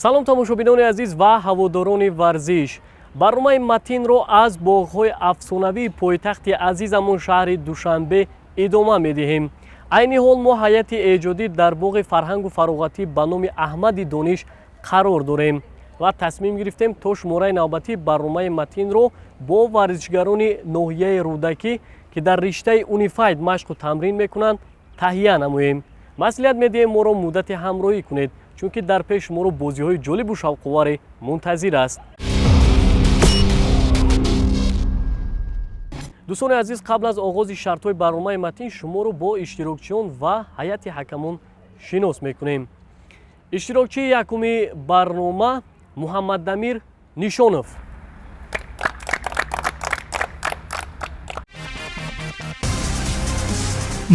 Салом, тамошобинони азиз ва ҳаводорони варзиш. Барномаи Матинро аз боғҳои афсонавии пойтахти азизамон, шаҳри Душанбе, идома медиҳем. Айни ҳол мо ҳайати эҷодӣ дар боғи фарҳангу фароғатӣ ба номи Аҳмади Дониш қарор дорем ва тасмим гирифтем, то шумораи навбатии барномаи Матинро бо варзишгарони ноҳияи Рӯдакӣ, ки дар риштаи унифайт машқу тамрин мекунанд, таҳия намоем. Маслиҳат медиҳем, моро муддате ҳамроҳӣ кунед, чунки дар пеш шуморо бозиҳои ҷолибу шавқоваре мунтазир аст. Дӯстони азиз, қабл аз оғози шартҳои барномаи Матин шуморо бо иштирокчиён ва ҳайати ҳакамон шинос мекунем. Иштирокчии якуми барнома Муҳаммадамир Нишонов.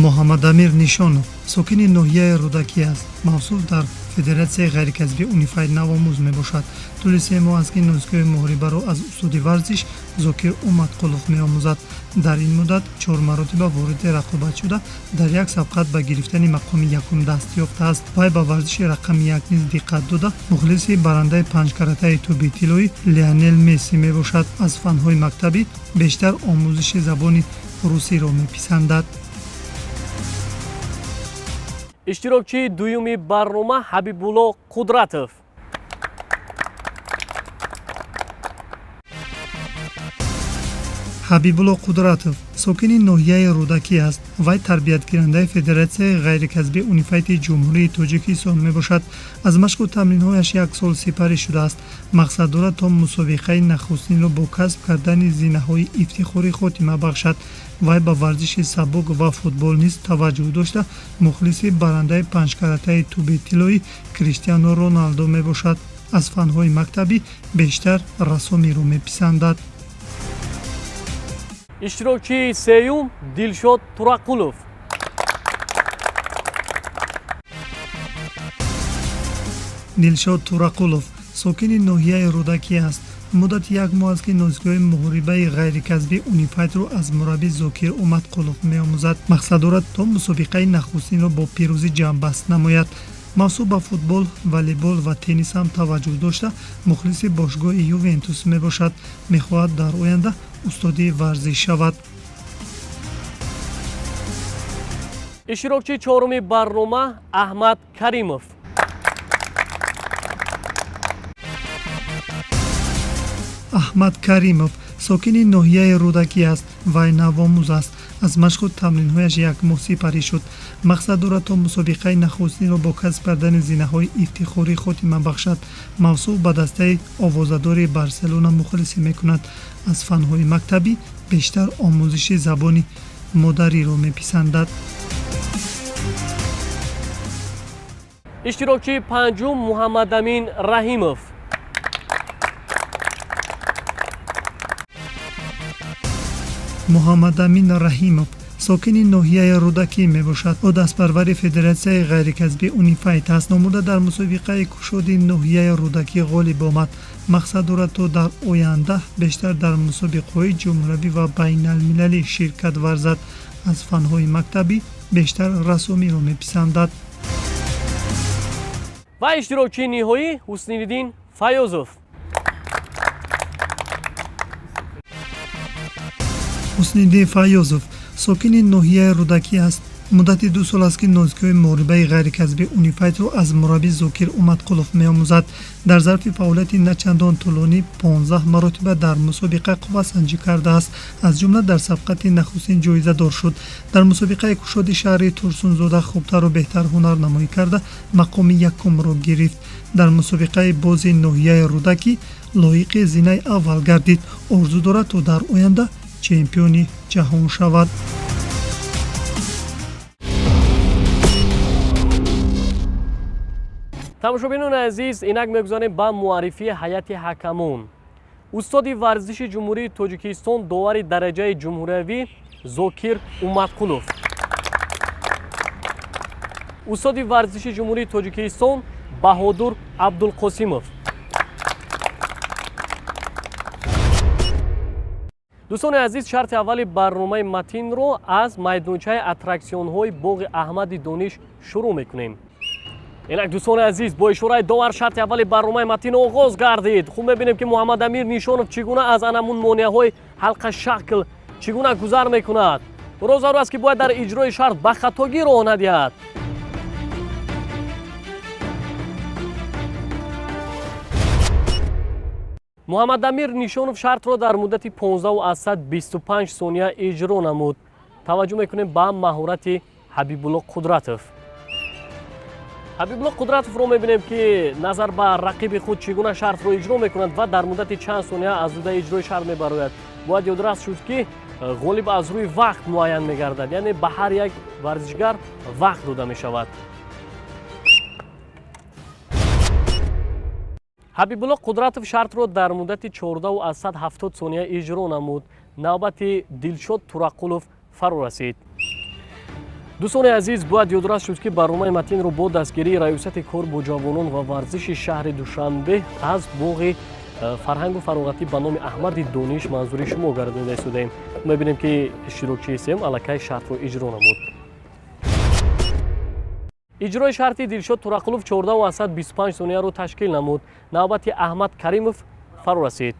Муҳаммадамир Нишонов сокини ноҳияи Рӯдакӣ аст. Мавсуф дар федератсияи ғайрикасбии унифайт навомӯз мебошад. Тӯли 3 моҳ аст, ки нозикиҳои муҳорибаро аз устоди варзиш Зокир Умадқулов меомӯзад. Дар ин муддат чор маротиба вориди рақобат шуда, дар як сабқат ба гирифтани мақоми якум даст ёфтааст. Вай ба варзиши рақами як низ диққат дода, мухлиси барандаи панҷкаратаи тӯби тиллоӣ Лионел Месси мебошад. Аз фанҳои мактабӣ бештар омӯзиши забони русиро меписандад. Иштирокчии дуюми барнома Ҳабибулло Қудратов. Ҳабибулло Қудратов сокини ноҳияи Рӯдакӣ аст. Вай тарбиятгирандаи федератсияи ғайрикасбии унифайти Ҷумҳурии Тоҷикистон мебошад. Аз машқу тамринҳояш як сол сипарӣ шудааст. Мақсад дорад, то мусобиқаи нахустинро бо касб кардани зинаҳои ифтихорӣ хотима бахшад. Вай ба варзиши сабук ва футбол низ таваҷҷӯҳ дошта, мухлиси барандаи панҷкаратаи тӯби тиллоӣ Криштиану Роналдо мебошад. Аз фанҳои мактабӣ бештар рассомиро меписандад. Иштирокчии сеюм Дилшод Турақулов. Дилшод Турақулов сокини ноҳияи Рӯдакӣ аст. Муддати як моҳ аст, ки нозикиҳои муҳорибаи ғайрикасбии унифайтро аз мураббӣ Зокир Умадқулов меомӯзад. Мақсад дорад, то мусобиқаи нахустинро бо пирӯзӣ ҷамъбаст намояд. Мавсуф ба футбол, волейбол ва теннис ҳам таваҷҷӯҳ дошта, мухлиси бошгоҳи Ювентус мебошад. Мехоҳад дар оянда устоди варзиш шавад. Иштирокчии чоруми барнома Аҳмад Каримов. Аҳмад Каримов сокини ноҳияи Рӯдакӣ аст. Вай навомӯз аст. Аз машқу тамринҳояш як моҳ сипарӣ шуд. Мақсад дорад, то мусобиқаи нахустинро бо касб кардани зинаҳои ифтихорӣ хотима бахшад. Мавсуф ба дастаи овозадори Барселона мухлисӣ мекунад. Аз фанҳои мактабӣ бештар омӯзиши забони модариро меписандад. Иштирокчии панҷум Муҳаммадамин Раҳимов. Муҳаммадамин Раҳимов сокини ноҳияи Рӯдакӣ мебошад. Ӯ дастпарвари федератсияи ғайрикасбии унифайт аст. Номурда дар мусобиқаи кушоди ноҳияи Рӯдакӣ ғолиб омад. Мақсад дорад, то дар оянда бештар дар мусобиқаҳои ҷумҳуравӣ ва байналмилалӣ ширкат варзад. Аз фанҳои мактабӣ бештар рассомиро меписандад. Ва иштирокчии ниҳоӣ Ҳусниддин Фаёзов. Ҳусниддин Фаёзов сокини ноҳияи Рӯдакӣ аст. Муддати 2 сол аст, ки нозикиҳои муҳорибаи ғайрикасбии унифайтро аз мураббӣ Зокир Умадқулов меомӯзад. Дар зарфи фаъолияти начандон тӯлонӣ 15 маротиба дар мусобиқа қуввасанҷӣ кардааст, аз ҷумла дар сабқати нахустин ҷоизадор шуд. Дар мусобиқаи кушоди шаҳри Турсунзода хубтару беҳтар ҳунарнамоӣ карда, мақоми якумро гирифт. Дар мусобиқаи бози ноҳияи Рӯдакӣ лоиқи зинаи аввал гардид. Орзу дорад, то дар оянда чемпиони ҷаҳон шавад. Тамошобинони азиз, инак мегузарем ба муаррифии ҳайати ҳакамон. Устоди варзиши Ҷумҳурии Тоҷикистон, довари дараҷаи ҷумҳуриявӣ Зокир Умадқулов, устоди варзиши Ҷумҳурии Тоҷикистон Баҳодур Абдулқосимов. Дӯстони азиз, шарти аввали барномаи Матинро аз майдончаи аттраксионҳои боғи Аҳмади Дониш шурӯъ мекунем. Инак дӯстони азиз, бо ишораи довар шарти аввали барномаи Матин оғоз гардид. Хуб мебинем, ки Муҳаммадамир Нишонов чӣ гуна аз анамун монеаҳои ҳалқашакл чӣ гуна гузар мекунад. Ӯро зарур аст, ки бояд дар иҷрои шарт ба хатогӣ роҳ надиҳад. Муҳаммадамир Нишонов шартро дар муддати 15,25 сония иҷро намуд. Таваҷҷӯҳ мекунем ба маҳорати Ҳабибулло Қудратов. Ҳабибулло Қудратовро мебинем, ки назар ба рақиби худ чӣ гуна шартро иҷро мекунад ва дар муддати чанд сония аз ӯда иҷрои шарт мебарояд. Бояд ёдрас шуд, ки ғолиб аз рӯи вақт муайян мегардад, яъне ба ҳар як варзишгар вақт дода мешавад. Ҳабибулло Қудратов шартро дар муддати 14,70 сония иҷро намуд. Навбати Дилшод Турақулов фаро расид. Дӯстони азиз, бояд ёдрас шуд, ки барномаи Матинро бо дастгирии Раёсати кор бо ҷавонон ва варзиши шаҳри Душанбе аз боғи фарҳангу фароғатӣ ба номи Аҳмади Дониш манзури шумо гардонида истодаем. Мебинем, ки иштирокчии сеюм аллакай шартро иҷро намуд. Иҷрои шарти Дилшод Турақулов 14,25 сонияро ташкил намуд. Навбати Аҳмад Каримов фаро расид.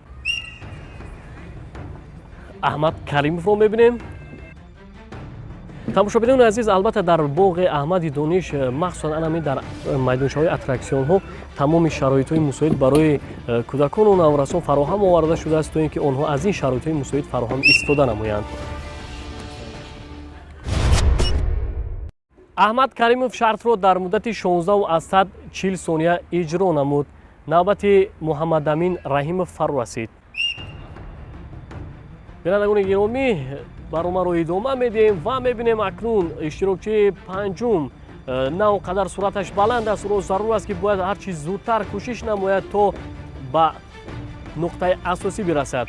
Аҳмад Каримовро мебинем. Тамошобинони азиз, албатта дар боғи Аҳмади Дониш, махсусан анами дар майдончаҳои аттраксионҳо тамоми шароитҳои мусоид барои кӯдакону наврасон фароҳам оварда шудааст, то ин ки онҳо аз ин шароитҳои мусоид фароҳам истифода намоянд. Аҳмад Каримов шартро дар муддати 16,40 сония иҷро намуд. Навбати Муҳаммадамин Раҳимов фаро расид. Бинандагони гиромӣ, барномаро идома медиҳем ва мебинем акнун иштирокчии панҷум на он қадар суръаташ баланд аст. Ӯро зарур аст, ки бояд ҳарчи зудтар кӯшиш намояд, то ба нуқтаи асосӣ бирасад.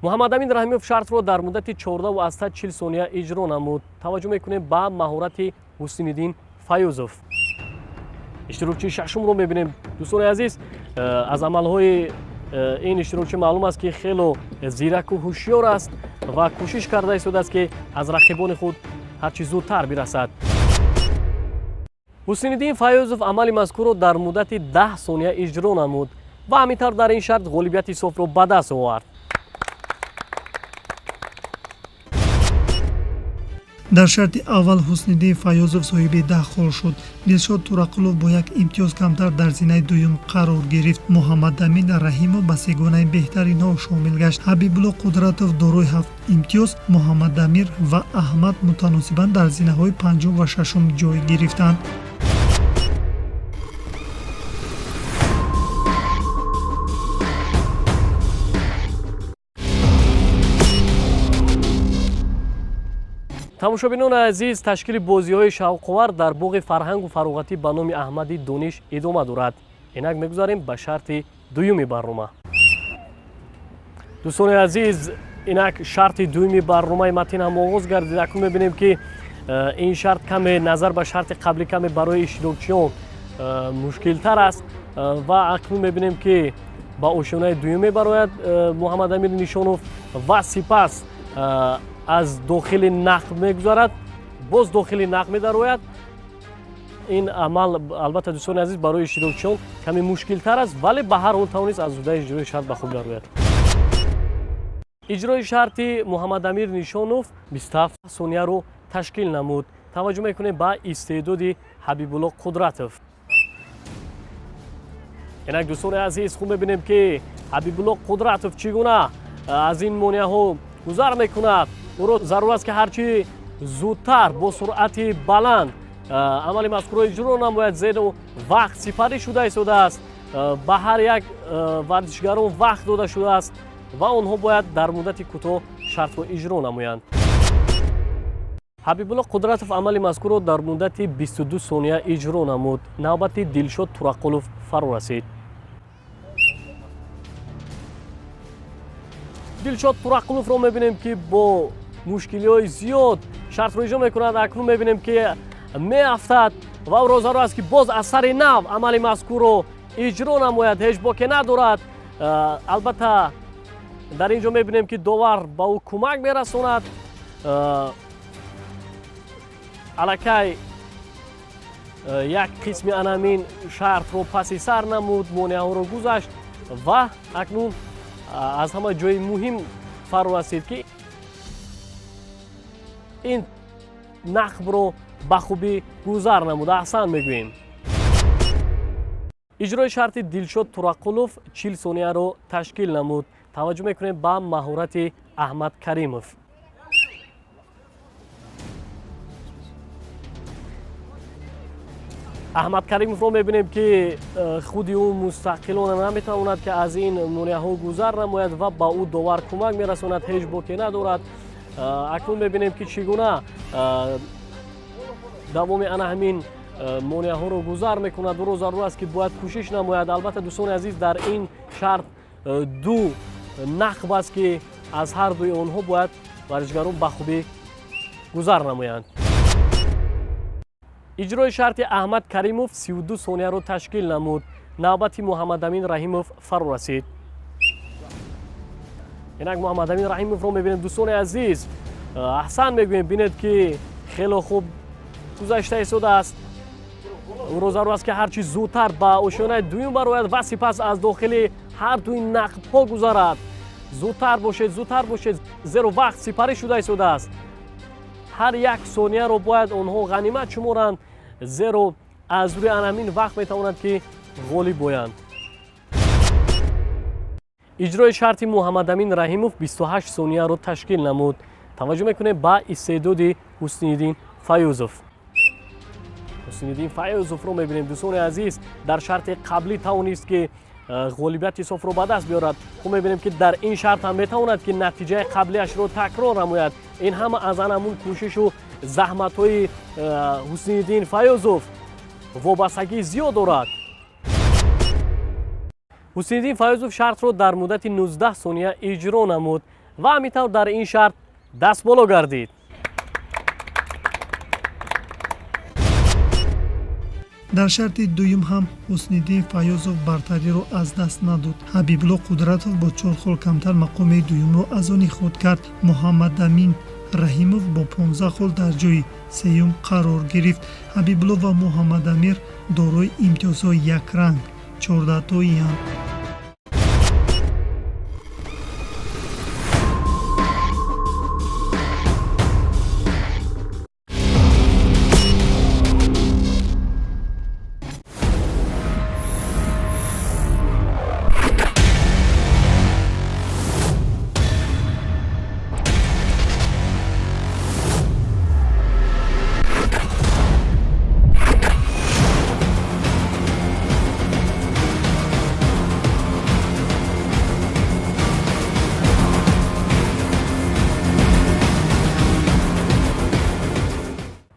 Муҳаммадамин Раҳимов шартро дар муддати 14,40 сония иҷро намуд. Таваҷҷӯҳ мекунем ба маҳорати Ҳусиниддин Файёзов. Иштирокчии шашумро мебинем. Дӯстони азиз, аз амалҳои ин иштирокчӣ маълум аст, ки хело зираку ҳушёр аст ва кӯшиш карда истодааст, ки аз рақибони худ ҳарчи зудтар бирасад. Ҳусиниддин Файёзов амали мазкурро дар муддати 10 сония иҷро намуд ва ҳамин тавр дар ин шарт ғолибияти софро ба даст овард. Дар шарти аввал Ҳусниддин Файёзов соҳиби 10 хол шуд. Дилшод Турақулов бо як имтиёз камтар дар зинаи дуюм қарор гирифт. Муҳаммадамин Раҳимов ба сегонаи беҳтаринҳо шомил гашт. Ҳабибулло Қудратов дорои 7 имтиёз, Муҳаммадамир ва Аҳмад мутаносибан дар зинаҳои панҷум ва шашум ҷой гирифтанд. Тамошобинони азиз, ташкили бозиҳои шавқовар дар боғи фарҳангу фароғатӣ ба номи Аҳмади Дониш идома дорад. Инак мегузарем ба шарти дуюми барнома. Дӯстони азиз, инак шарти дуюми барномаи Матин ҳам оғоз гардид. Акнун мебинем, ки ин шарт каме назар ба шарти қаблӣ каме барои иштирокчиён мушкилтар аст ва акнун мебинем, ки ба ошёнаи дуюм мебарояд Муҳаммадамир Нишонов ва сипас аз дохили нақб мегузарад, боз дохили нақб медарояд. Ин амал албатта, дӯстони азиз, барои иштирокчиён каме мушкилтар аст, вале ба ҳар ҳол тавонист аз ӯдаи иҷрои шарт ба хуб дарояд. Иҷрои шарти Муҳаммадамир Нишонов 27 сонияро ташкил намуд. Таваҷҷӯҳ мекунем ба истеъдоди Ҳабибулло Қудратов. Инак дӯстони азиз, хуб мебинем, ки Ҳабибулло Қудратов чӣ гуна аз ин монеаҳо гузар мекунад. Ӯро зарур аст, ки ҳарчи зудтар бо суръати баланд амали мазкурро иҷро намояд, зеро вақт сипарӣ шуда истодааст. Ба ҳар як варзишгарон вақт дода шудааст ва онҳо бояд дар муддати кӯтоҳ шартро иҷро намоянд. Ҳабибулло Қудратов амали мазкурро дар муддати 22 сония иҷро намуд. Навбати Дилшод Турақулов фаро расид. Дилшод Турақуловро мебинем, ки бо мушкилиҳои зиёд шартро иҷро мекунад. Акнун мебинем, ки меафтад ва ӯро зарур аст, ки боз аз сари нав амали мазкурро иҷро намояд. Ҳеҷ боке надорад. Албатта дар ин ҷо мебинем, ки довар ба ӯ кӯмак мерасонад. Аллакай Як қисми анамин шартро паси сар намуд, монеаҳоро гузашт ва акнун аз ҳама ҷои муҳим фаро расид, ки ин нақбро ба хубӣ гузар намуд. Аҳсан мегӯем. Иҷрои шарти Дилшод Турақулов 40 сонияро ташкил намуд. Таваҷҷӯҳ мекунем ба маҳорати Аҳмад Каримов. Аҳмад Каримовро мебинем, ки худи ӯ мустақилона наметавонад, ки аз ин монеаҳо гузар намояд ва ба ӯ довар кӯмак мерасонад, ҳеҷ боке надорад. Акнун мебинем, ки чӣ гуна давоми ана ҳамин монеаҳоро гузар мекунад. Ӯро зарур аст, ки бояд кӯшиш намояд. Албатта, дӯстони азиз, дар ин шарт ду нақб аст, ки аз ҳар дуи онҳо бояд варзишгарон ба хубӣ гузар намоянд. Иҷрои шарти Аҳмад Каримов 32 сонияро ташкил намуд. Навбати Муҳаммадамин Раҳимов фаро расид. Инак Муҳаммадамин Раҳимовро мебинем, дӯстони азиз. Аҳсан мегӯем, бинед, ки хело хуб гузашта истодааст. Ӯро зарур аст, ки ҳарчи зудтар ба ошёнаи дуюм барояд ва сипас аз дохили ҳар дуи нақбҳо гузарад. Зудтар бошед, зудтар бошед, зеро вақт сипарӣ шуда истодааст. Ҳар як сонияро бояд онҳо ғанимат шуморанд, зеро аз рӯи анамин вақт метавонанд, ки ғолиб боянд. Иҷрои шарти Муҳаммадамин Раҳимов 28 сонияро ташкил намуд. Таваҷҷӯҳ мекунем ба истеъдоди Ҳусниддин Фаюзов. Ҳусниддин Фаюзовро мебинем, дӯстони азиз, дар шарти қаблӣ тавонист, ки ғолибияти софро ба даст биёрад. Хуб, мебинем, ки дар ин шарт ҳам метавонад, ки натиҷаи қаблиашро такрор намояд. Ин ҳама аз анамун кӯшишу заҳматҳои Ҳусниддин Фаюзов вобастагии зиёд дорад. Ҳусниддин Фаюзов шартро дар муддати 19 сония иҷро намуд ва ҳамин тавр дар ин шарт дастболо гардид. Дар шарти дуюм ҳам Ҳусниддин Фаёзов бартариро аз даст надод. Ҳабибулло Қудратов бо 4 хол камтар мақоми дуюмро аз они худ кард. Муҳаммадамин Раҳимов бо 15 хол дар ҷои сеюм қарор гирифт. Ҳабибулло ва Муҳаммадамир дорои имтиёзҳои якранг 14тоиянд.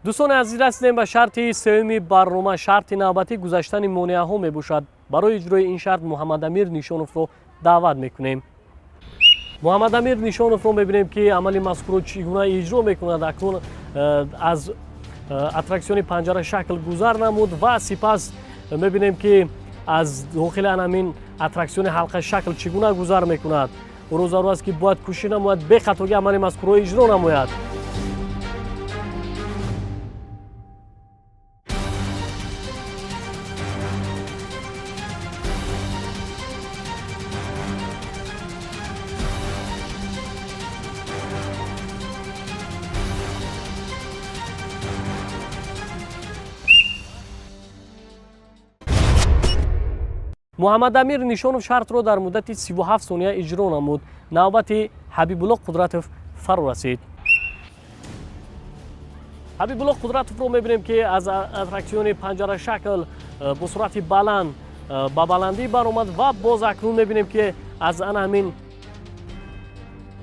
Дӯстони азиз, расидем ба шарти сеюми барнома. Шарти навбатӣ гузаштани монеаҳо мебошад. Барои иҷрои ин шарт Муҳаммадамир Нишоновро даъват мекунем. Муҳаммадамир Нишоновро мебинем, ки амали мазкурро чӣ гуна иҷро мекунад. Акнун аз аттраксиони панҷарашакл гузар намуд ва сипас мебинем, ки аз дохили анамин аттраксиони ҳалқашакл чӣ гуна гузар мекунад. Ӯро зарур аст, ки бояд кӯшиш намояд, бехатогӣ амали мазкурро иҷро намояд. Муҳаммадамир Нишонов шартро дар муддати 37 сония иҷро намуд. Навбати Ҳабибулло Қудратов фаро расид. Ҳабибулло Қудратовро мебинем, ки аз аттраксиони панҷарашакл бо суръати баланд ба баландӣ баромад ва боз акнун мебинем, ки аз ана ҳамин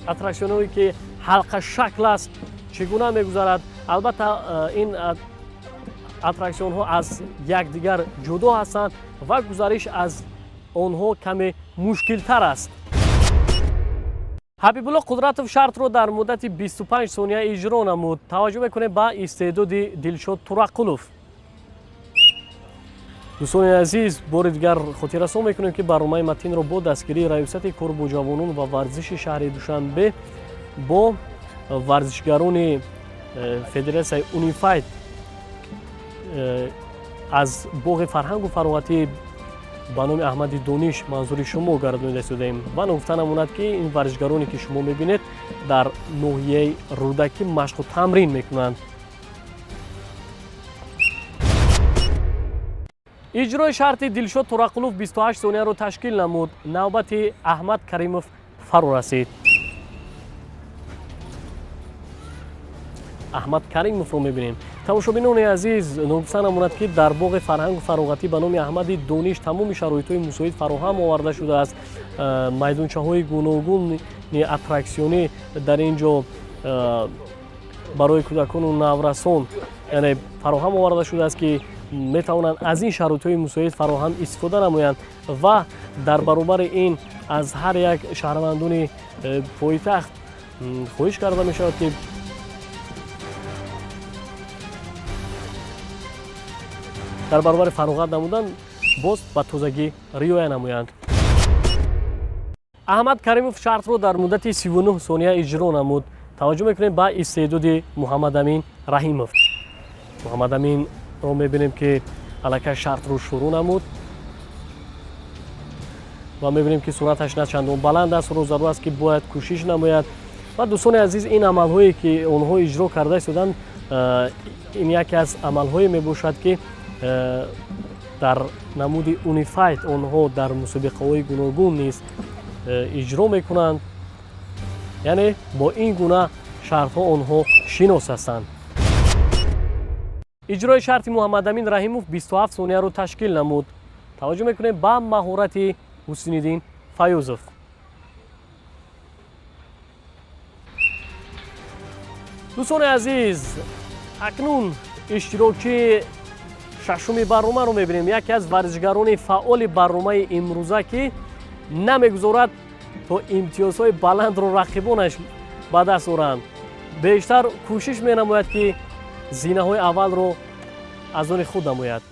аттраксионҳое, ки ҳалқашакл аст, чӣ гуна мегузарад. Албатта, ин аттраксионҳо аз якдигар ҷудо ҳастанд ва гузариш аз онҳо каме мушкилтар аст. Ҳабибулло Қудратов шартро дар муддати 25 сония иҷро намуд. Таваҷҷӯҳ мекунем ба истеъдоди Дилшод Турақулов. Дӯстони азиз, бори дигар хотиррасон мекунем, ки барномаи Матинро бо дастгирии Раёсати кор бо ҷавонон ва варзиши шаҳри Душанбе бо варзишгарони Федератсияи Унифайт Аз боғи фарҳангу фароғатӣ ба номи Аҳмади Дониш манзури шумо гардонида истодаем ва ногуфта намонад, ки ин варзишгароне, ки шумо мебинед, дар ноҳияи Рӯдакӣ машқу тамрин мекунанд. Иҷрои шарти Дилшод Турақулов 28 сонияро ташкил намуд. Навбати Аҳмад Каримов фаро расид. Аҳмад Каримовро мебинем. Тамошобинони азиз, ногуфта намонад, ки дар боғи фарҳангу фароғатӣ ба номи Аҳмади Дониш тамоми шароитҳои мусоид фароҳам оварда шудааст. Майдончаҳои гуногуни аттраксионӣ дар ин ҷо барои кӯдакону наврасон, яъне, фароҳам оварда шудааст, ки метавонанд аз ин шароитҳои мусоид фароҳам истифода намоянд ва дар баробари ин аз ҳар як шаҳрвандони пойтахт хоҳиш карда мешавад, ки дар баробари фароғат намудан боз ба тозагӣ риоя намоянд. Аҳмад Каримов шартро дар муддати 39 сония иҷро намуд. Таваҷҷӯҳ мекунем ба истеъдоди Муҳаммадамин Раҳимов. Муҳаммадаминро мебинем, ки аллакай шартро шурӯъ намуд ва мебинем, ки суръаташ на чандон баланд аст. Ӯро зарур аст, ки бояд кӯшиш намояд. Ва, дӯстони азиз, ин амалҳое, ки онҳо иҷро карда истоданд, ин яке аз амалҳое мебошад, ки дар намуди унифайт онҳо дар мусобиқаҳои гуногун низ иҷро мекунанд, яъне бо ин гуна шартҳо онҳо шинос ҳастанд. Иҷрои шарти Муҳаммадамин Раҳимов 27 сонияро ташкил намуд. Таваҷҷӯҳ мекунем ба маҳорати Ҳусиниддин Фаюзов. Дӯстони азиз, акнун иштирокчии шашуми барномаро мебинем, яке аз варзишгарони фаъоли барномаи имрӯза, ки намегузорад то имтиёзҳои баландро рақибонаш ба даст оранд. Бештар кӯшиш менамояд, ки зинаҳои аввалро аз они худ намояд.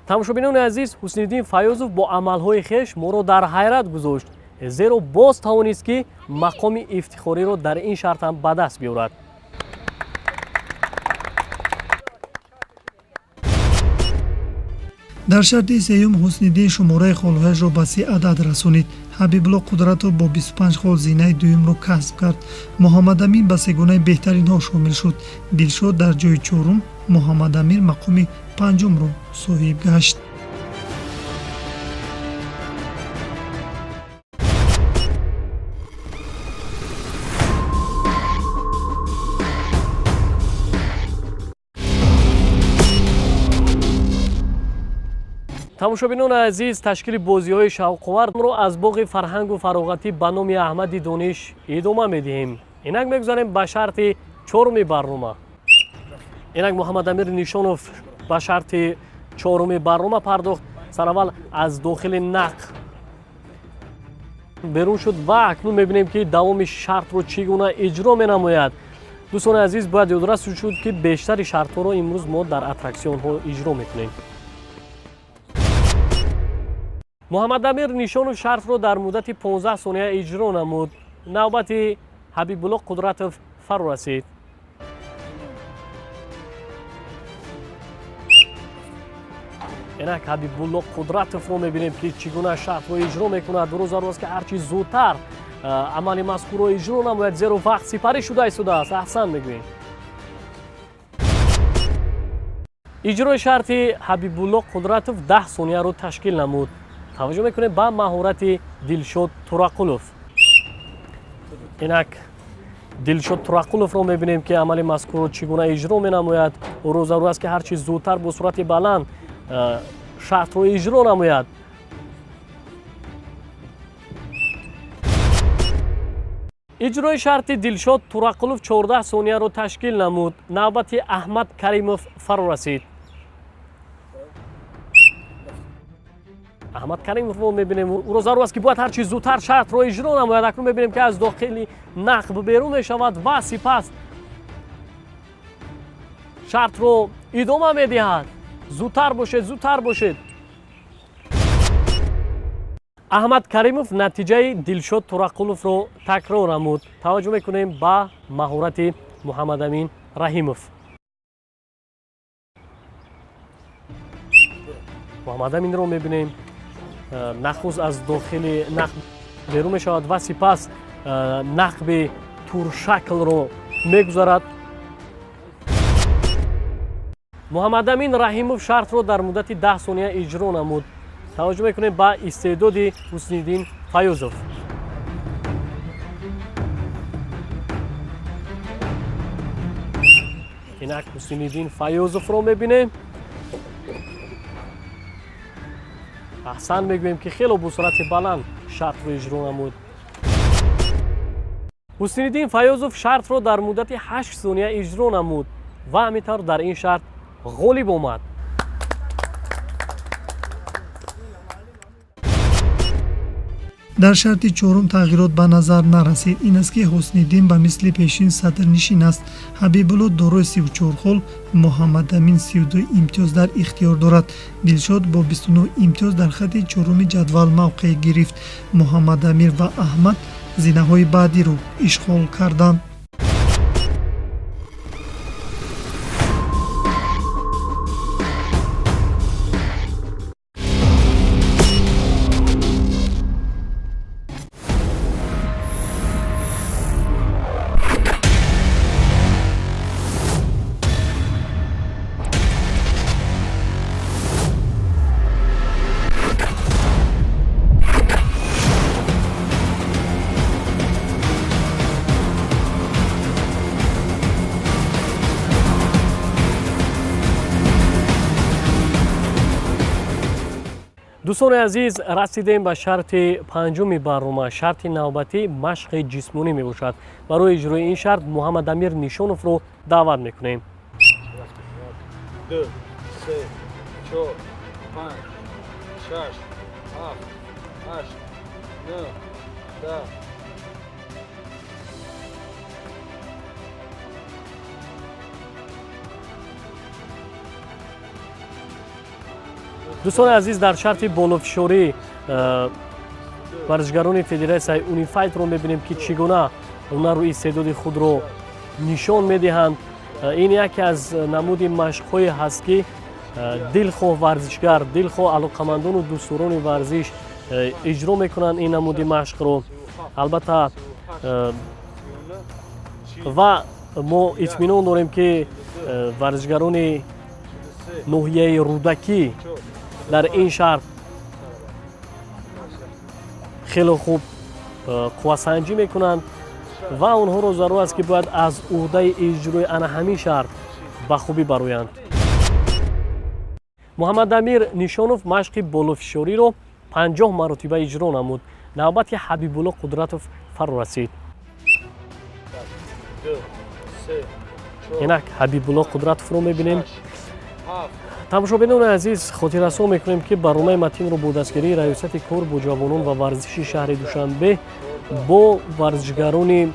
Тамошобинони азиз, Ҳусниддин Фаёзов бо амалҳои хеш моро дар ҳайрат гузошт, зеро боз тавонист, ки мақоми ифтихориро дар ин шарт ҳам ба даст биёрад. Дар шарти сеюм Ҳусниддин шумораи холҳояшро ба 30 адад расонид. Ҳабибулло Қудратов бо 25 хол зинаи дуюмро касб кард. Муҳаммадамин ба сегонаи беҳтаринҳо шомил шуд. Дилшод дар ҷои чорум, Муҳаммадамир мақоми панҷумро соҳиб гашт. Тамошобинони азиз, ташкили бозиҳои шавқоварро аз боғи фарҳангу фароғатӣ ба номи Аҳмади Дониш идома медиҳем. Инак мегузарем ба шарти чоруми барнома. Инак Муҳаммадамир Нишонов ба шарти чоруми барнома пардохт. Сараввал аз дохили нақ берун шуд ва акнун мебинем, ки давоми шартро чӣ гуна иҷро менамояд. Дӯстони азиз, бояд ёдрас шуд, ки бештари шартҳоро имрӯз мо дар аттраксионҳо иҷро мекунем. Муҳаммадамир Нишонов шартро дар муддати 15 сония иҷро намуд. Навбати Ҳабибулло Қудратов фаро расид. Инак Ҳабибулло Қудратовро мебинем, ки чӣ гуна шартро иҷро мекунад. Ӯро зарур аст, ки ҳарчи зудтар амали мазкурро иҷро намояд, зеро вақт сипарӣ шуда истодааст. Аҳсан мегӯем. Иҷрои шарти Ҳабибулло Қудратов 10 сонияро ташкил намуд. Таваҷҷӯҳ мекунем ба маҳорати Дилшод Турақулов. Инак Дилшод Турақуловро мебинем, ки амали мазкурро чӣ гуна иҷро менамояд. Ӯро зарур аст, ки ҳарчи зудтар бо суръати баланд шартро иҷро намояд. Иҷрои шарти Дилшод Турақулов 14 сонияро ташкил намуд. Навбати Аҳмад Каримов фаро расид. Аҳмад Каримовро мебинем, ӯро зарур аст, ки бояд ҳарчи зудтар шартро иҷро намояд. Акнун мебинем, ки аз дохили нақб берун мешавад ва сипас шартро идома медиҳад. Зудтар бошед, зудтар бошед. Аҳмад Каримов натиҷаи Дилшод Турақуловро такрор намуд. Таваҷҷӯҳ мекунем ба маҳорати Муҳаммадамин Раҳимов. Муҳаммадаминро мебинем, нахуст аз дохили нақб берун мешавад ва сипас нақби туршаклро мегузарад. Муҳаммадамин Раҳимов шартро дар муддати 10 сония иҷро намуд. Таваҷҷӯҳ мекунем ба истеъдоди Ҳусниддин Файёзов. Инак Ҳусниддин Файёзовро мебинем. Аҳсан мегӯем, ки хело бо суръати баланд шартро иҷро намуд. Ҳусниддин Файёзов шартро дар муддати 8 сония иҷро намуд ва ҳамин тавр дар ин шарт ғолиб омад. Дар шарти чорум тағйирот ба назар нарасид. Ин аст, ки Ҳусниддин ба мисли пешин садрнишин аст. Ҳабибулло дорои 34 хол, Муҳаммадамин 32 имтиёз дар ихтиёр дорад. Дилшод бо 29 имтиёз дар хати чоруми ҷадвал мавқеъ гирифт. Муҳаммадамир ва Аҳмад зинаҳои баъдиро ишғол карданд. Дӯстони азиз, расидем ба шарти панҷуми барнома. Шарти навбатӣ машқи ҷисмонӣ мебошад. Барои иҷрои ин шарт Муҳаммадамир Нишоновро даъват мекунем. 2, 3, 4, 5, 6, 7, 8, 9, 10. Дӯстони азиз, дар шарти болофишорӣ варзишгарони федератсияи Унифайтро мебинем, ки чӣ гуна ҳунару истеъдоди худро нишон медиҳанд. Ин яке аз намуди машқҳое ҳаст, ки дилхоҳ варзишгар, дилхоҳ алоқамандону дӯстдорони варзиш иҷро мекунанд ин намуди машқро. Албатта, ва мо итминон дорем, ки варзишгарони ноҳияи Рӯдакӣ дар ин шарт хеле хуб қуввасанҷӣ мекунанд ва онҳоро зарур аст, ки бояд аз уҳдаи иҷрои ана ҳамин шарт ба хубӣ бароянд. Муҳаммадамир Нишонов машқи болофишориро 50 маротиба иҷро намуд. Навбати Ҳабибулло Қудратов фаро расид. Инак Ҳабибулло Қудратовро мебинем. Тамошобинони азиз, хотиррасон мекунем, ки барномаи Матинро бо дастгирии Раёсати кор бо ҷавонон ва варзиши шаҳри Душанбе бо варзишгарони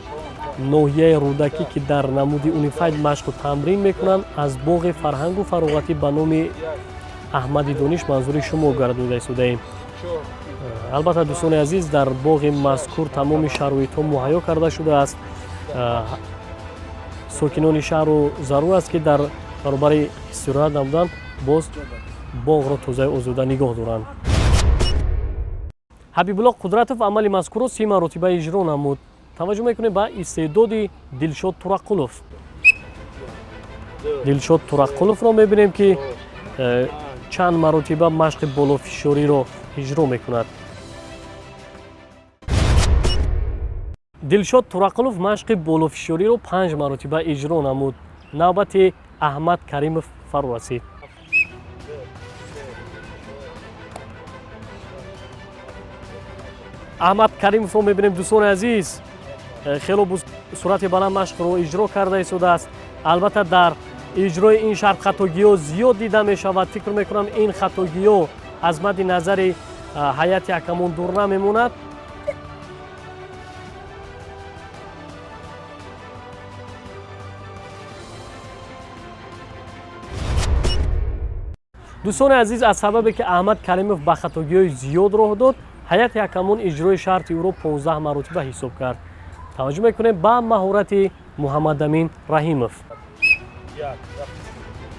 ноҳияи Рӯдакӣ, ки дар намуди Унифайт машқу тамрин мекунанд, аз боғи фарҳангу фароғатӣ ба номи Аҳмади Дониш манзури шумо гардонида истодаем. Албатта, дӯстони азиз, дар боғи мазкур тамоми шароитҳо муҳайё карда шудааст. Сокинони шаҳру зарур аст, ки дар баробари истироҳат намудан боз боғро тозаи озода нигоҳ доранд. Ҳабибулло Қудратов амали мазкурро 30 маротиба иҷро намуд. Таваҷҷӯҳ мекунем ба истеъдоди Дилшод Тураққулов. Дилшод Тураққуловро мебинем, ки чанд маротиба машқи болофишориро иҷро мекунад. Дилшод Тураққулов машқи болофишориро 5 маротиба иҷро намуд. Навбати Аҳмад Каримов фаро расид. Аҳмад Каримовро мебинем, дӯстони азиз, хело бо суръати баланд машқро иҷро карда истодааст. Албатта, дар иҷрои ин шарт хатогиҳо зиёд дида мешавад. Фикр мекунам, ин хатогиҳо аз мадди назари ҳайати ҳакамон дур намемонад. Дӯстони азиз, аз сабабе ки Аҳмад Каримов ба хатогиҳои зиёд роҳ дод, ҳайати ҳакамон иҷрои шарти ӯро 15 маротиба ҳисоб кард. Таваҷҷӯҳ мекунем ба маҳорати Муҳаммадамин Раҳимов. 1,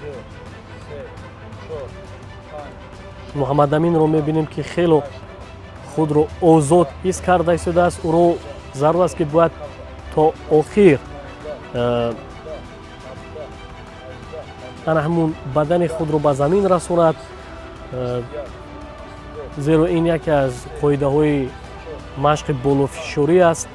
2, 3, 4, 5, Муҳаммадаминро мебинем, ки хело худро озод ҳис карда истодааст. Ӯро зарур аст, ки бояд то охир ана ҳамун бадани худро ба замин расонад, зеро ин яке аз қоидаҳои машқи болофишорӣ аст.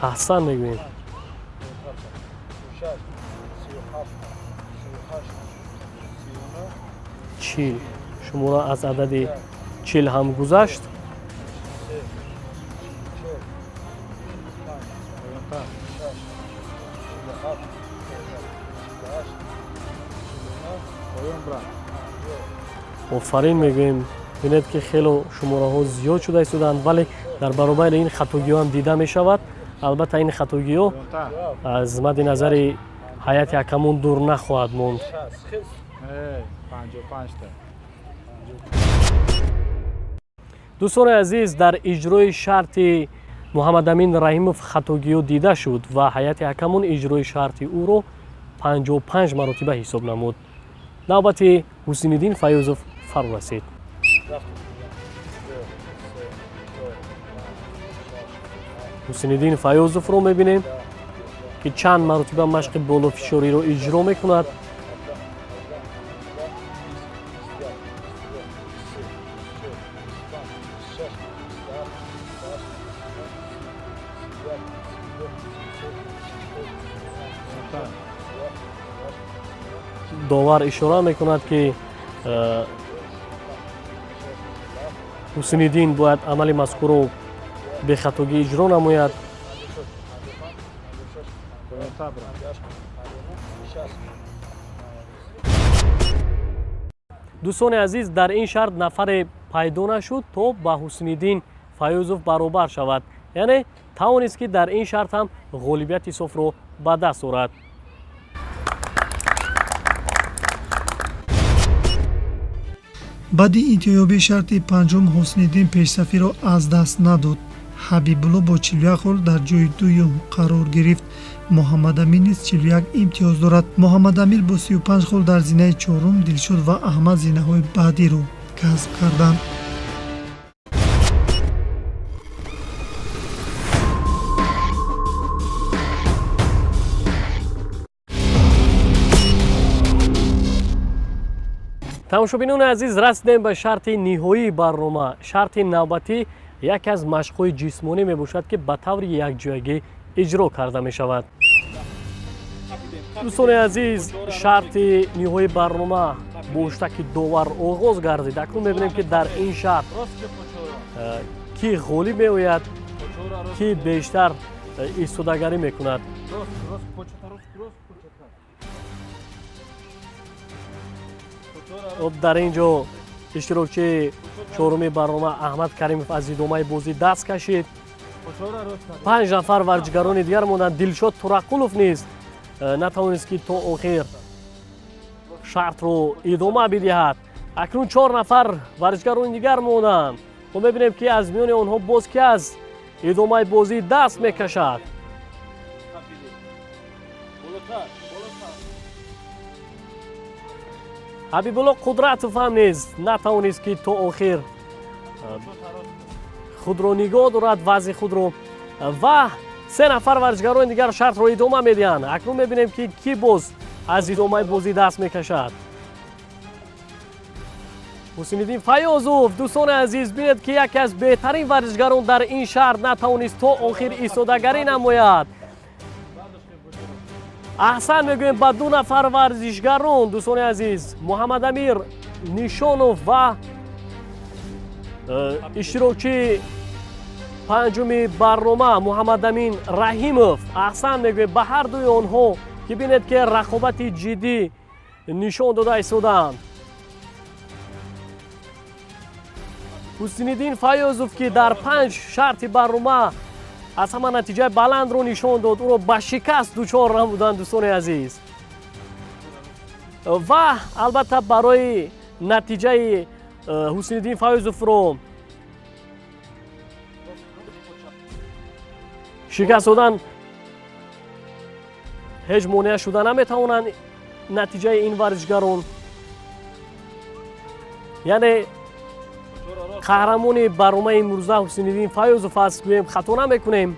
Аҳсан мегӯем. 40 шумора аз адади 40 ҳам гузашт. Офарин мегӯем. Бинед, ки хело шумораҳо зиёд шуда истоданд, вале дар баробари ин хатогиҳо ҳам дида мешавад. Албатта, ин хатогиҳо аз мадди назари ҳайати ҳакамон дур нахоҳад монд. Дӯстони азиз, дар иҷрои шарти Муҳаммадамин Раҳимов хатогиҳо дида шуд ва ҳайати ҳакамон иҷрои шарти ӯро 55 маротиба ҳисоб намуд. Навбати Ҳусиниддин Файёзов фаро расид. Ҳусиниддин Файёзовро мебинем, ки чанд маротиба машқи болофишориро иҷро мекунад. Довар ишора мекунад, ки Ҳусиниддин бояд амали мазкурро бехатогӣ иҷро намояд. Дӯстони азиз, дар ин шарт нафаре пайдо нашуд, то ба Ҳусиниддин Файёзов баробар шавад, яъне тавонист, ки дар ин шарт ҳам ғолибияти софро ба даст орад. Баъди интиҳоёбии шарти панҷум Ҳусниддин пешсафиро аз даст надод. Ҳабибулло бо 41 хол дар ҷои дуюм қарор гирифт. Муҳаммадамин низ 41 имтиёз дорад. Муҳаммадамир бо 35 хол дар зинаи чорум, Дилшод ва Аҳмад зинаҳои баъдиро касб карданд. Тамошобинони азиз, расидем ба шарти ниҳоии барнома. Шарти навбатӣ яке аз машқҳои ҷисмонӣ мебошад, ки ба таври якҷоягӣ иҷро карда мешавад. Дӯстони азиз, шарти ниҳоии барнома бо ҳуштаки довар оғоз гардид. Акнун мебинем, ки дар ин шарт кӣ ғолиб меояд, кӣ бештар истодагарӣ мекунад. Дар ин ҷо иштирокчии чоруми барнома Аҳмад Каримов аз идомаи бозӣ даст кашид. 5 нафар варзишгарони дигар монданд. Дилшод Турақулов низ натавонист, ки то охир шартро идома бидиҳад. Акнун 4 нафар варзишгарони дигар монданд. Мо мебинем, ки аз миёни онҳо боз ки аз идомаи бозӣ даст мекашад. Ҳабибулло Қудратов ҳам низ натавонист, ки то охир худро нигоҳ дорад, вазъи худро, ва 3 нафар варзишгарони дигар шартро идома медиҳанд. Акнун мебинем, ки кӣ боз аз идомаи бозӣ даст мекашад. Ҳусиниддин Файёзов. Дӯстони азиз, бинед, ки яке аз беҳтарин варзишгарон дар ин шарт натавонист то охир истодагарӣ намояд. Аҳсан мегӯем ба 2 нафар варзишгарон, дӯстони азиз, Муҳаммадамир Нишонов ва иштирокчии панҷуми барнома Муҳаммадамин Раҳимов. Аҳсан мегӯем ба ҳар дуи онҳо, ки бинед, ки рақобати ҷиддӣ нишон дода истодаанд. Ҳусиниддин Файёзов, ки дар 5 шарти барнома аз ҳама натиҷаи баландро нишон дод, ӯро ба шикаст дучор намуданд, дӯстони азиз. Ва албатта, барои натиҷаи Ҳусиниддин Файёзовро Шикаст додан ҳеҷ монеа шуда наметавонанд натиҷаи ин варзишгарон. Яъне қаҳрамони барномаи имрӯза Ҳусниддин Файёзов аст, гӯем хато намекунем.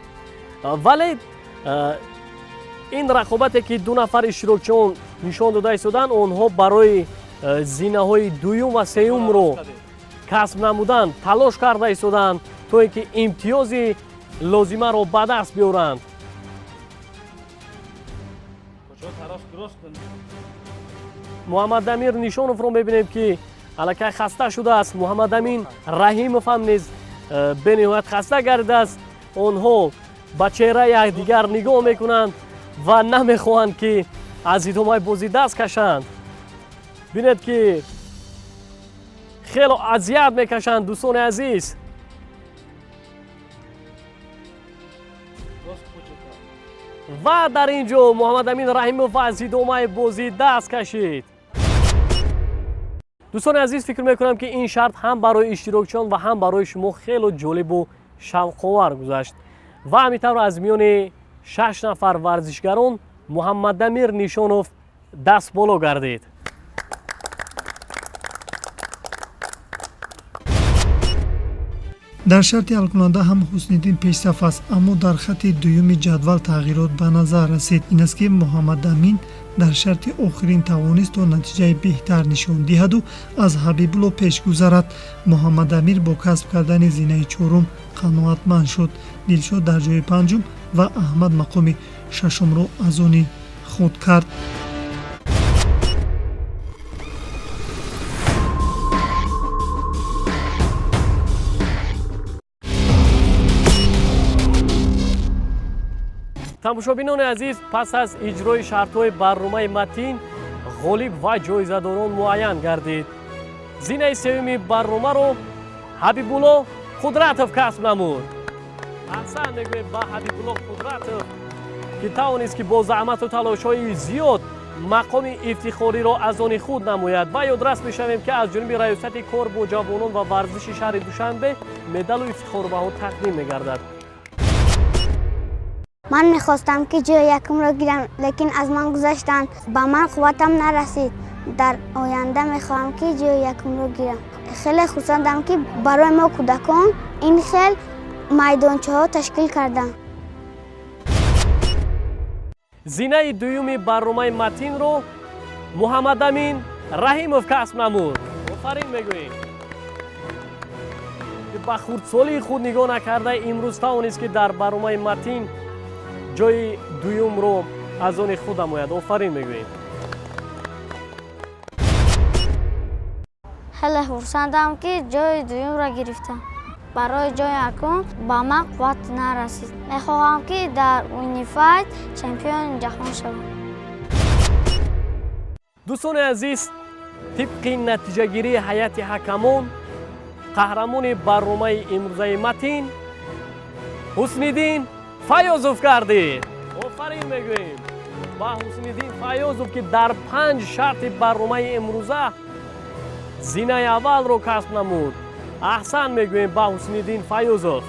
Вале ин рақобате ки ду нафар иштирокчиён нишон дода истоданд, онҳо барои зинаҳои дуюм ва сеюмро касб намудан талош карда истоданд, то ин ки имтиёзи лозимаро ба даст биёранд. Муҳаммадамир Нишоновро мебинем, ки аллакай хаста шудааст. Муҳаммадамин Раҳимов ҳам низ бениҳоят хаста гардидааст. Онҳо ба чеҳраи якдигар нигоҳ мекунанд ва намехоҳанд, ки аз идомаи бозӣ даст кашанд. Бинед, ки хело азият мекашанд, дӯстони азиз. Ва дар ин ҷо Муҳаммадамин Раҳимов аз идомаи бозӣ даст кашид. Дӯстони азиз, фикр мекунам, ки ин шарт ҳам барои иштирокчиён ва ҳам барои шумо хело ҷолибу шавқовар гузашт. Ва ҳамин тавр аз миёни 6 нафар варзишгарон Муҳаммадамир Нишонов даст боло гардид. Дар шарти ҳалкунанда ҳам Ҳусниддин пешсаф аст, аммо дар хатти дуюми ҷадвал тағйирот ба назар расид. Ин аст, ки Муҳаммадамин дар шарти охирин тавонист то натиҷаи беҳтар нишон диҳаду аз Ҳабибулло пеш гузарад. Муҳаммадамир бо касб кардани зинаи чорум қаноатманд шуд. Дилшод дар ҷои панҷум ва Аҳмад мақоми шашумро аз они худ кард. Тамошобинони азиз, пас аз иҷрои шартҳои барномаи матин ғолиб ва ҷоизадорон муайян гардид. Зинаи сеюми барномаро Ҳабибулло Қудратов касб намуд. Аҳсан мегӯем ба Ҳабибулло Қудратов, ки тавонист, ки бо заҳмату талошҳои зиёд мақоми ифтихориро аз они худ намояд. Ва ёдрас мешавем, ки аз ҷониби раёсати кор бо ҷавонон ва варзиши шаҳри Душанбе медалу ифтихорбаҳо тақдим мегардад. Ман мехостам, ки ҷои якумро гирам, лекин аз ман гузаштанд. Ба ман қувватам нарасид. Дар оянда мехоҳам, ки ҷои якумро гирам. Хеле хурсандам, ки барои мо кӯдакон ин хел майдончаҳо ташкил карданд. Зинаи дуюми барномаи матинро Муҳаммадамин Раҳимов касб намуд. Офарин мегӯем, ки ба хурдсолии худ нигоҳ накарда имрӯз тавонист, ки дар барномаи матин ҷои дуюмро аз они худ намояд. Офарин мегӯем. Хеле хурсандам, ки ҷои дуюмро гирифтам. Барои ҷои якум ба ман қувват нарасид. Мехоҳам, ки дар Унифайт чемпиони ҷаҳон шавам. Дӯстони азиз, тибқи натиҷагирии ҳайати ҳакамон қаҳрамони барномаи имрӯзаи матин Ҳусниддин Файёзов гардид. Офарин мегӯем ба Ҳусниддин Файёзов, ки дар 5 шарти барномаи имрӯза зинаи аввалро касб намуд. Аҳсан мегӯем ба Ҳусниддин Файёзов.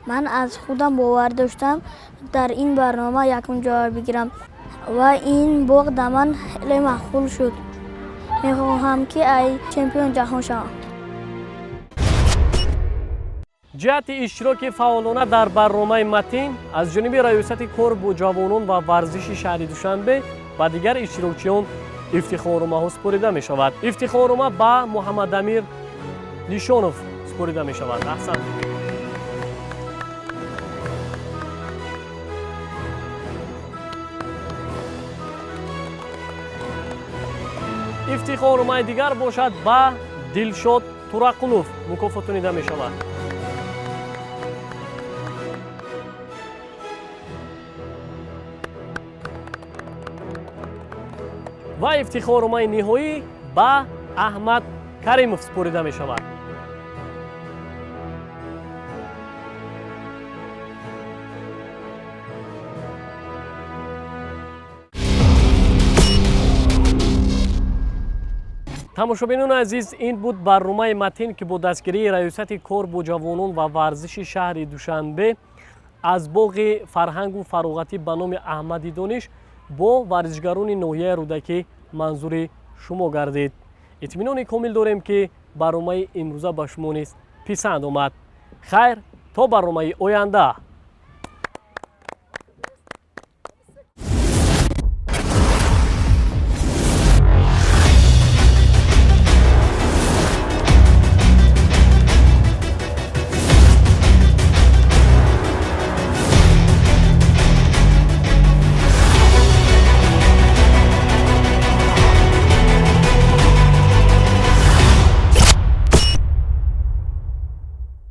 Ман аз худам бовар доштам дар ин барнома якум ҷой бигирам ва ин боғ дар ман хеле маъқул шуд. Мехоҳам, ки ай чемпион ҷаҳон шавам. Ҷиҳати иштироки фаъолона дар барномаи матин аз ҷониби раёсати кор бо ҷавонон ва варзиши шаҳри Душанбе ба дигар иштирокчиён ифтихорномаҳо супорида мешавад. Ифтихорнома ба Муҳаммадамир Нишонов супорида мешавад. Аҳсан. Ифтихорномаи дигар бошад ба Дилшод Турақулов мукофотонида мешавад. Ва ифтихорномаи ниҳоӣ ба Аҳмад Каримов супорида мешавад. Тамошобинони азиз, ин буд барномаи Матин, ки бо дастгирии Раёсати кор бо ҷавонон ва варзиши шаҳри Душанбе аз боғи фарҳангу фароғатӣ ба номи Аҳмади Дониш бо варзишгарони ноҳияи Рӯдакӣ манзури шумо гардид. Итминони комил дорем, ки барномаи имрӯза ба шумо низ писанд омад. Хайр, то барномаи оянда.